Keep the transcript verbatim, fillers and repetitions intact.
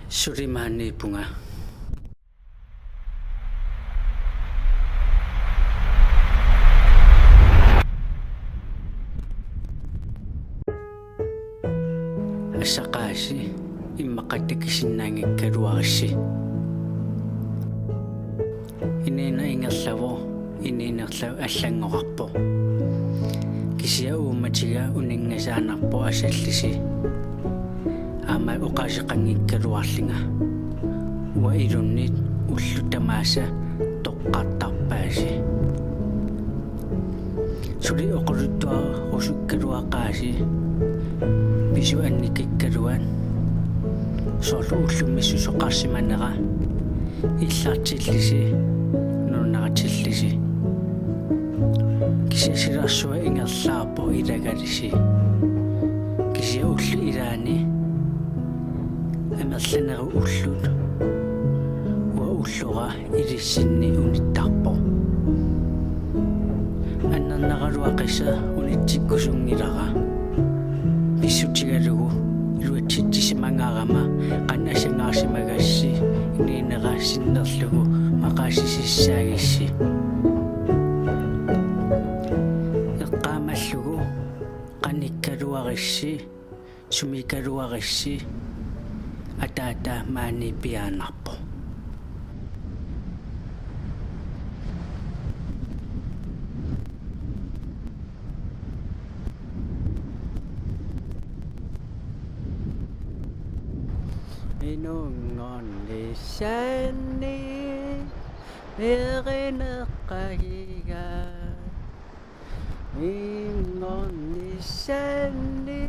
Suli maaniippunga. Assaqaasi, immaqa takusinnaanngikkaluarissi. Inuuneq ingerlavoq, inuunerlu allanngorarpoq. Kisianni uummatiga uninngasaannarpoq asallusi. Aamma oqaaseqanngikkaluarlunga. Uanga ilunnut ullut tamaasa toqqartarpaasi. Suli oqaluttuarusukkaluaqaasi, pisut annikikkaluat, soorlu ullummi susoqarsimanera, illartillusi, nunaratillusi. Kisianni silarsuaq ingerlaarpoq ilagalusi. Kisianni ullut ilaanni amerlanerit ullut, uanga ullora ilissinni unittarpoq. Annernaraluaqissaq unitsikkusunngilara. Pissutigalugu iluatsitsisimagaangama qanoq assangaarsimagassi inuunera sinnerlugu maqaasisussaagissi. Eqqaamallugu qanikkaluarissi, sumikaluarissi, ataata maani piaannarpoq. Inunngornissanni perineqagiga. Inunngornissanni